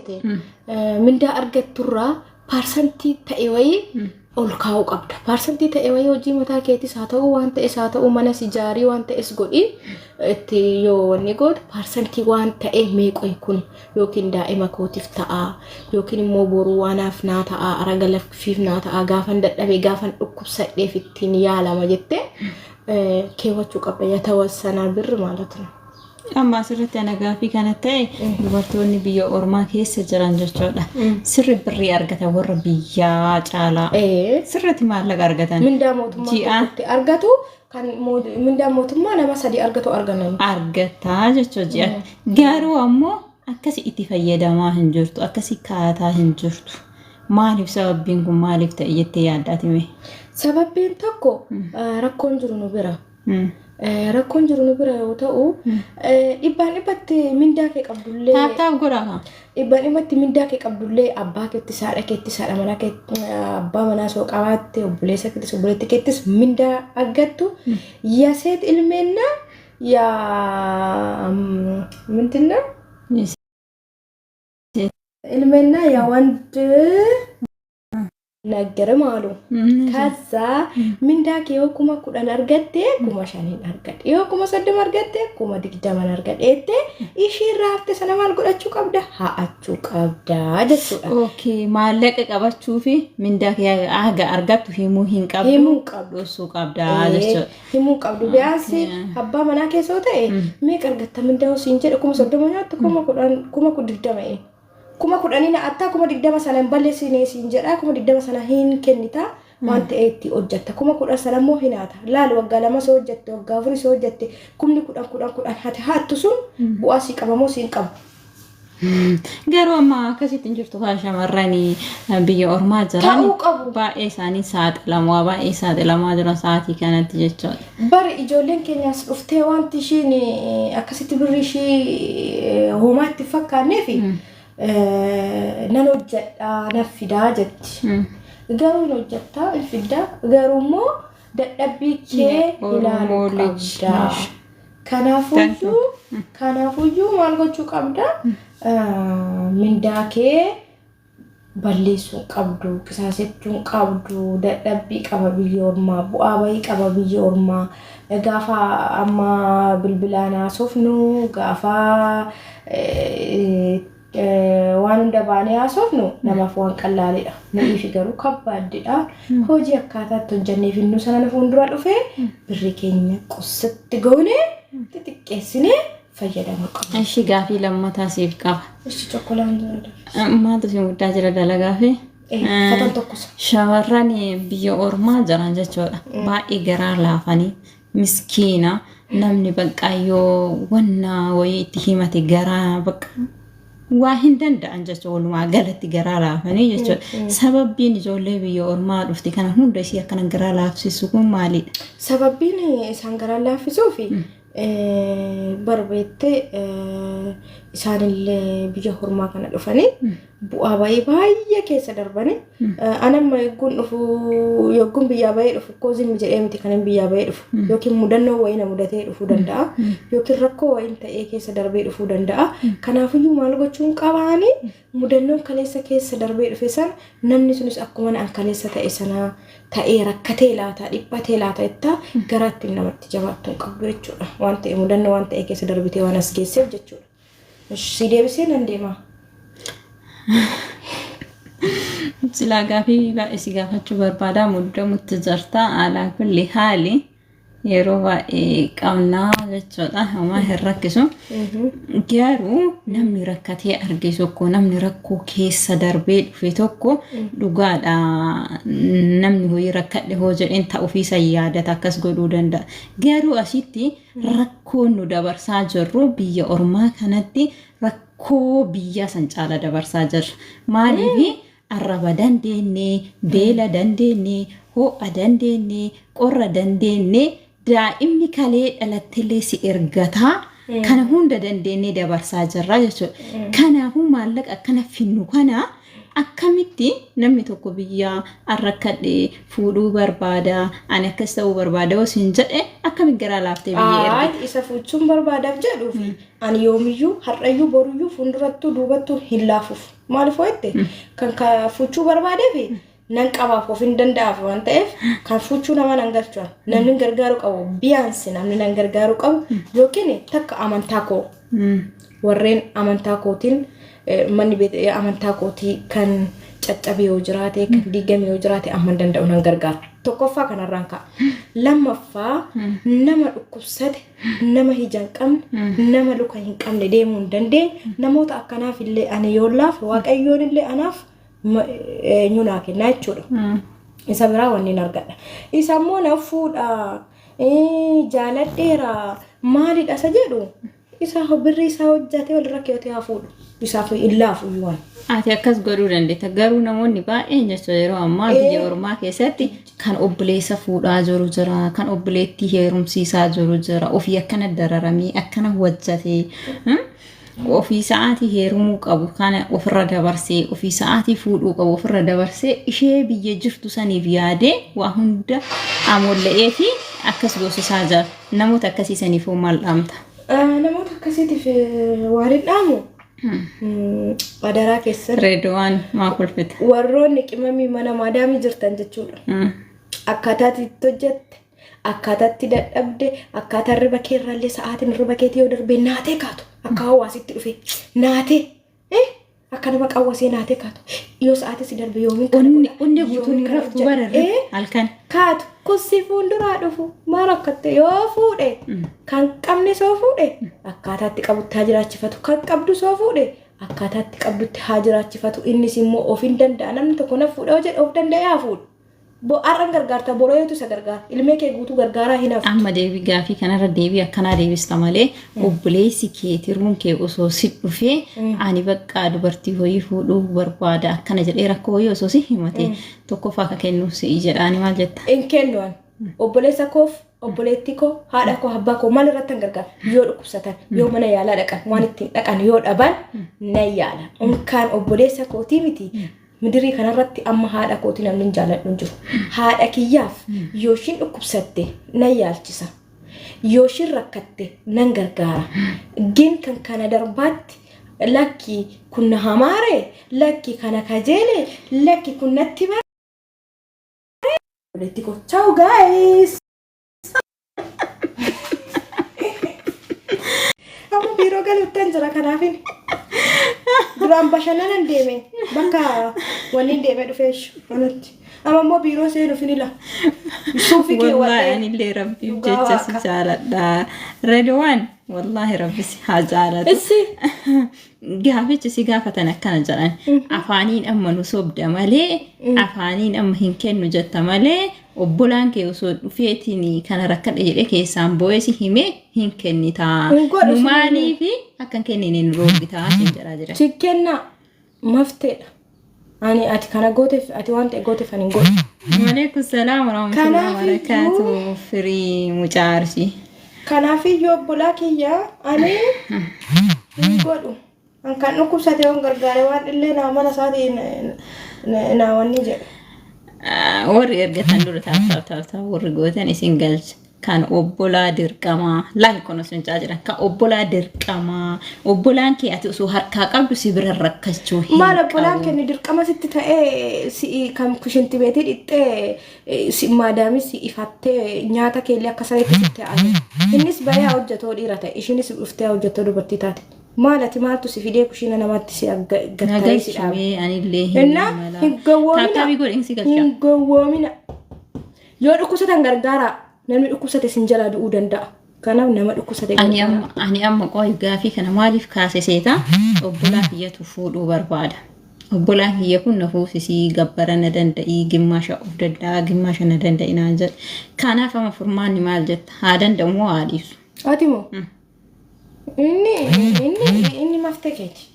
seete mindaa argatturraa paarsantii ta'e wayii ol kaa'uu qabda. Paarsantii ta'e wayii hojii mataa keetis haa ta'u waan ta'es haa ta'u manas ijaarii waan ta'es godhi itti yoo wanni goote paarsantii waan ta'e meeqoy kun yookiin daa'ima kootiif ta'a yookiin immoo boruu waanaaf naa ta'a araga laffiif naa ta'a gaafan dadhabee gaafan dhukkubsadheef ittiin yaalama jettee keewwachuu qabda yatawassanaa birri ማለት ነው. Amma asirratti ana gaaffii kana ta'e dubartoonni biyya ormaa keessa jiran jechuudha. Sirri birrii argatan warra biyyaa caalaa. Sirriitti maallaqa argatan. Mindaa mootummaa Ji'a. tokkotti argatu kan mindaa mootummaa nama sadii argatu arganan. Argataa jechuudha ji'a. Garuu ammoo akkasi itti fayyadamaa hin jirtu. Akkasi kaataa hin jirtu. Maaliif sababbiin kun maaliif ta'e jettee yaaddaati mee? Sababbiin tokko rakkoon jiru nu bira. Rakkoon jiru nu bira yoo ta'u dhibbaan dhibbatti mindaa kee qabdullee Tap tap godhaa kaa. Dhibbaan dhibbatti mindaa kee qabdullee abbaa keettis haadha keettis haadha manaa keetti abbaa manaa soo qabaatte obboleessa keettis obboleetti keettis mindaa argattu yaseet ilmeenna yaa ምንድን ነው ilmeenna yaa ወንድ ነገርም አሉ። ከዛ mindaa kee yoo 10,000 argatte 5,000n argadhe yoo 30,000 argatte 20,000n argadhe jettee ishii irraa hafte sana maal godhachuu qabda haa'achuu qabda jechuudha. Okay, maallaqa qabachuu fi mindaa kee haga argattu himuu hin qabdu. Himuu hin qabdu. Dhoksuu qabda jechuudha. Himuu qabdu. Biyaansi abbaa manaa keessa yoo ta'e meeqa argatta mindaa yoo siin jedhe 30,000 nyaattu 10,000 20,000. 10,000 attaa 20,000 sana hin balleessine siin jedha 20,000 sana hin kennita waan ta'e itti hojjetta 10,000 sana immoo hin haata laal waggaa 2 soo hojjette waggaa 4 soo hojjette 10,000 10 10 hate haattu sun bu'aa sii qaba moo siin qabu. Garuu amma akkasitti hin jirtu kaa shamarranii biyya ormaa jiran Ta'uu qabu. Baay'ee isaanii saaxilamaa baay'ee saaxilamaa jiran sa'aatii kanatti jechuudha. Bari ijoolleen keenyaas dhuftee wanti ishiin akkasitti birri ishii homaa itti fakkaanneef nan hojjedha nan fidaa jetti. Garuu hin hojjettaa hin fiddaa garuu immoo dadhabbii kee ilaaluu Oromoo lij. Qabda. Kanaafuyyuu maal gochuu qabda? Mindaa kee balleessuu hin qabdu, qisaasechuu hin qabdu, dadhabbii qaba biyya ormaa, bu'aa bahii qaba biyya ormaa. Gaafa amma bilbilaan haasofnu, gaafa waan hunda baanee haasofnu namaaf waan qallaalidha. Nuyiif garuu kabbaaddidha. Hojii akkaataa itti hojjennee finnu sana nu fuuldura dhufee birrii keenya qussitti goonee xixiqqeessinee fayyadamuu qabna. Ishi gaafii lammataa siif qaba. Ishi chokkolaan jira. Maaltu si muddaa jira dalagaa fi? Fatan tokkosa. Shamarran biyya ormaa jiran jechuudha. Baay'ee garaa laafanii miskiina namni bakka yoo wanna wayii itti himate garaa bakka waa hin danda'an jechuudha walumaa galatti garaa laafanii jechuudha. Sababbiin ijoollee biyya ormaa dhufte kana hunda isii akkana garaa laafsisu kun maalidha? Sababbiin isaan garaa laaffisuu fi barbeettee isaanillee biyya hormaa kana dhufanii bu'aa bahii baay'ee keessa darbanii anamma yogguun dhufu yogguun biyyaa bahee dhufu koo zimmi jedhee miti kan hin biyyaa bahee dhufu yookiin mudannoo wayii na mudatee dhufuu danda'a yookiin rakkoo wayiin ta'ee keessa darbee dhufuu danda'a. Kanaafiyyuu maal gochuun qabaanii mudannoon kaleessa keessa darbee dhufe sana namni sunis akkuma an kaleessa ta'e sana ta'ee rakkatee laata dhiphatee laata jettaa garaatti namatti jabaattuu hin qabdu jechuudha. Waan ta'e mudannoo waan ta'e keessa darbitee waan as geesseef jechuudha. Si deebisee nan deema. Silaa gaafii baay'ee si gaafachuu barbaada muddamutti jirta alaa kulli haali yeroo baay'ee qabnaa jechuudha homaa hin rakkisu. Garuu namni rakkatee arge tokko namni rakkoo keessa darbee dhufe tokko dhugaadha namni horii rakkadhe hoo jedheen ta'uufiisa yaadata akkas godhuu danda'a. Garuu asitti rakkoon nu dabarsaa jirru biyya ormaa kanatti rakkoo biyyaa san caala dabarsaa jirra. Maaliif arraba dandeenye, beela dandeenye, ho'a dandeenye, qorra dandeenye, daa'imni kalee dhalattillee si ergataa kana hunda dandeenye dabarsaa jirra jechuudha. Kanaafuu maallaqa akkana finnu kana Akkamitti namni tokko biyyaa arrakkadhe fuudhuu barbaada, ani akkas ta'uu barbaada yoo siin jedhe, akkamitti garaa laaftee biyya ergita? Ayi, isa fuuchuun barbaadaaf jedhuufi ani yoomiyyuu, har'ayyuu, boruyyuu, fuuldurattuu, duubattuu hin laafuuf. Maaliif hoo kan ka fuuchuu barbaadeef nan qabaaf, of hin danda'aaf waan ta'eef, kan fuuchuu nama nan galchu. Namni gargaaru qabu biyaansi, namni nan gargaaru qabu yookiin takka amantaa koo, warreen amantaa kootiin manni amantaa kootii kan caccabe yoo jiraate, kan diigame yoo jiraate, amma hin danda'u nan gargaara. Tokkoffaa kanarraan ka'a. Lammaffaa, nama dhukkubsate, nama ija hin qabne, nama luka hin qabne, deemuu hin dandeenye, namoota akkanaaf illee ani yoo laafe, Waaqayyoon illee anaaf eenyu naa kennaa jechuudha. Isa biraa wanni hin argadha. Isa immoo na fuudha, jaaladheera, maalidha isa jedhu, isa birrii isaa hojjatee walirra keewwatee haa fuudhu. Isaaf hin laafu iyyuu waan. Ati akkas godhuu dandeetta. Garuu namoonni baay'een jechuudha, yeroo ammaa biyya ormaa keessatti kan obboleessa fuudhaa jiru jira, kan obboleettii heerumsiisaa jiru jira, ofii akkana dararamee akkana hojjatee, ofii sa'aatii heerumuu qabu kana ofirra dabarsee, ofii sa'aatii fuudhuu qabu ofirra dabarsee, ishee biyya jirtu saniif yaadee waa hunda amolla'ee fi akkas goosisaa jira. Namoota akkasii saniif hoo maal dhaamta? Namoota akkasiitiif waan hin dhaamu. Adaraa keessan. Reedowaan maa kolfita? Warroonni qimamii mana maadaamii jirtan jechuudha. Akkaataa itti hojjette, akkaataa itti dadhabde, akkaataa riba keerrallee sa'aatiin riba keetii yoo darbe naatee kaatu, akka hawaasitti dhufe naatee, akka nama qawwasee naatee kaatu, yoo sa'aatii si darbe yoomiin kana Onni godha, onni guutuun yoomiin hin kana raftu hojjedha. bara halkan. Kaatu kussi fuulduraa dhufu maal akkatte yoo fuudhe, kan qabne soo fuudhe akkaataa itti qabutti haa jiraachifatu, kan qabdu soo fuudhe akkaataa itti qabdutti haa jiraachifatu. Innis immoo of hin danda'a. Namni tokko na fuudha yoo jedhe, of danda'ee haa fuudhu. Har'an gargaarta, borootu isa gargaara, ilmee kee guutuu gargaaraa hin hafu. Amma deebii gaafii kanarra deebii akkanaa deebista malee, obboleessi kee tiruun kee osoo si dhufee, ani bakka dubartii hoyii fuudhuu barbaada akkana jedhee rakkoo hoyii osoo si himate, tokkoffaa akka kennuuf si'i jedhaani, maal jetta? Hin kennu ani. Obboleessa koof, obboleettii koo, haadha koo, abbaa koo maal irratti hin gargaara? Yoo dhukkubsatan, yoo mana yaalaa dhaqan, waan ittiin dhaqan yoo dhaban nan yaala. Unkaan obboleessa kootii miti. Midirii kanarratti amma haadha kootii namni hin jaaladhu hin jiru. Haadha kiyyaaf yoo ishiin dhukkubsatte nan yaalchisa. Yoo ishiin rakkatte nan gargaara. Gin kan kana darbaatti, lakki kun na hamaare, lakki kana kajeele, lakki kun natti bare. Obboleettii koo. Ciao guys! Amma biiroo galuuttan jira, kanaafin. Duraan bashannanan deeme, bakka wanni deeme dhufeeshu manatti. Amma immoo biiroo seenuuf ni la. Suufii kee Wallaahi wadhee. anillee rabbiif Dhugaa jecha si Waaqa. jaaladha. Redwaan, wallaahi rabbi si haa jaalatu. Issi. Gaafichi si gaafatan akkana jedhan: afaaniin amma nu sobda malee, afaaniin amma hin kennu jetta malee, obbolaan kee osoo dhufeetiin kana rakkadhe jedhee keessaan boo'ee si himee hin kennitaa. Hin godhu. Nu maaliifi akka hin kennine nu roobbitaa siin jedhaa jira. Si kennaa mafteedha. Ani ati kana gooteef, ati waan ta'e gooteef ani hin godhu. Waalaikum salaam warahmatullahi Kanaafiyyuu- wabarakaatuh. Firii mucaa Arsii. Kanaafiyyuu obbolaa kiyya, ani hin godhu. An kan dhukkubsate yoon gargaare, waan illee naa mana isaatiin naa wanni jedhe. Warri ergatan dura tap tap tap tap warri gootan isin galcha. Kan obbolaa dirqamaa laal kun osoo hin jedhan, kan obbolaa dirqamaa, obbolaan kee ati osoo harkaa qabdu si bira rakkachuu hin Maal obbolaan qabu. kenni dirqama sitti ta'ee, si'i kan kushinti beetii dhixxee, si maadaamii si ifattee, nyaata keellee akka sareetti sitti haase. Innis bayee haa hojjetoo dhiira ta'e, ishiinis dhuftee haa hojjettoo dubartii taate. Maal ati maaltu si fidee kushiina namaatti si gattaree si dhaabe? Nagalchimee anillee hin Innaa mala. hin gowwoomina. Tap tapii godhi, si galcha. Hin gowwoomina. Yoo dhukkubsatan gargaaraa. Namni dhukkubsate sin jalaa du'uu danda'a. Kanaaf nama dhukkubsate Ani gargaaraa. amma qoy, gaafii kana maaliif kaase seeta? Obbolaa kiyyatu fuudhuu barbaada. Obbolaan kiyya kun na fuusisii gabbara na danda'ii, gimmaasha of danda'a, gimmaasha na danda'i naan jedhe. Kanaaf amma furmaanni maal jetta? Haa danda'u moo haa dhiisu? Ati moo? Inni maftee keeti.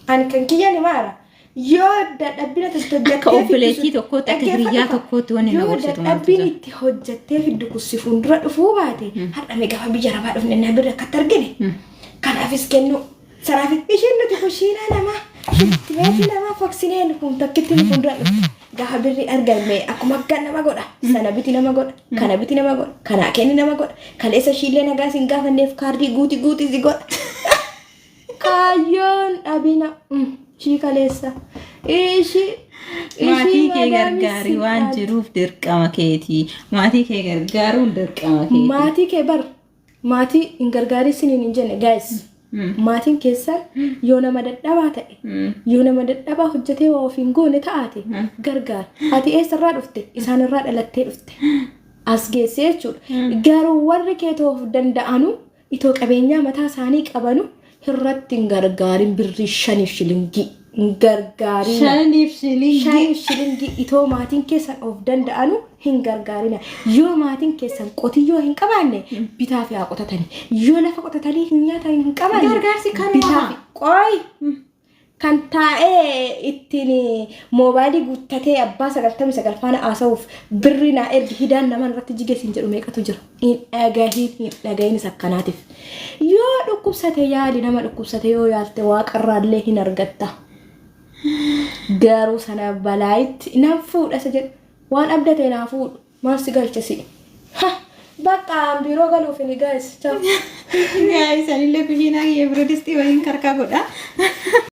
Ani kan kiyya ni maara. Yoo dadhabbina itti hojjettee Akka obboleettii tokkootti, akka hiriyaa tokkootti wanni na Yoo gorsitu maaltu dadhabbiin jira? itti hojjettee fiddu kun si fuuldura dhufuu baate, har'a mee gaafa biyya arabaa dhufne na bira akkatti argine. Kanaafis kennu. Sanaafis isheen nuti kushiinaa namaa, shifti meetii namaa. Fafaksineen kun takkitti fuuldura dhufte. Gaafa birrii argame akkuma akkaan nama godha. Sana biti nama godha. Kana biti nama godha. Kanaa kenni nama godha. Kaleessa ishiillee nagaa sin gaafanneef kaardii guuti guuti si godha. Kaayyoon dhabina. Ishii kaleessa. Ishii. Maatii kee gargaari waan jiruuf dirqama keeti. Maatii kee gargaaruun dirqama keeti. Maatii kee bar maatii hin gargaarii siniin hin jenne, guys. Maatiin keessan yoo nama dadhabaa ta'e, yoo nama dadhabaa hojjetee waa of hin goone ta'aate, gargaara. Ati eessarraa dhufte? Isaanirraa dhalattee dhufte. As geessee jechuudha. Garuu warri kee of danda'anu, itoo qabeenyaa mataa isaanii qabanu, irratti hin gargaarin, birrii 5f shilingii hin gargaarin. 5f shilingii. 5f shilingii itoo maatiin keessan of danda'anu hin gargaarina. Yoo maatiin keessan qotiyyoo hin qabaanne, bitaa fi haa qotatani. Yoo lafa qotatanii hin nyaatan hin qabaanne. Gargaarsi kamii? Bitaa fi qoy. Kan taa'ee ittiin moobaayilii guuttatee abbaa 99 faana haasa'uuf birrii naa ergi, hidaan nama irratti jige siin jedhu meeqatu jira. Hin dhagahin, hin dhagahinis akkanaatiif. Yoo dhukkubsate yaali, nama dhukkubsate yoo yaalte waaqarraallee hin argatta. Garuu sana balaayitti nan fuudha isa jedhu, waan abdate naa fuudhu, maal si galche si. Ha, bakka biiroo galuuf ni guys. Guys, anillee kushiinaa kiyya biroodistii waliin karkaa godha.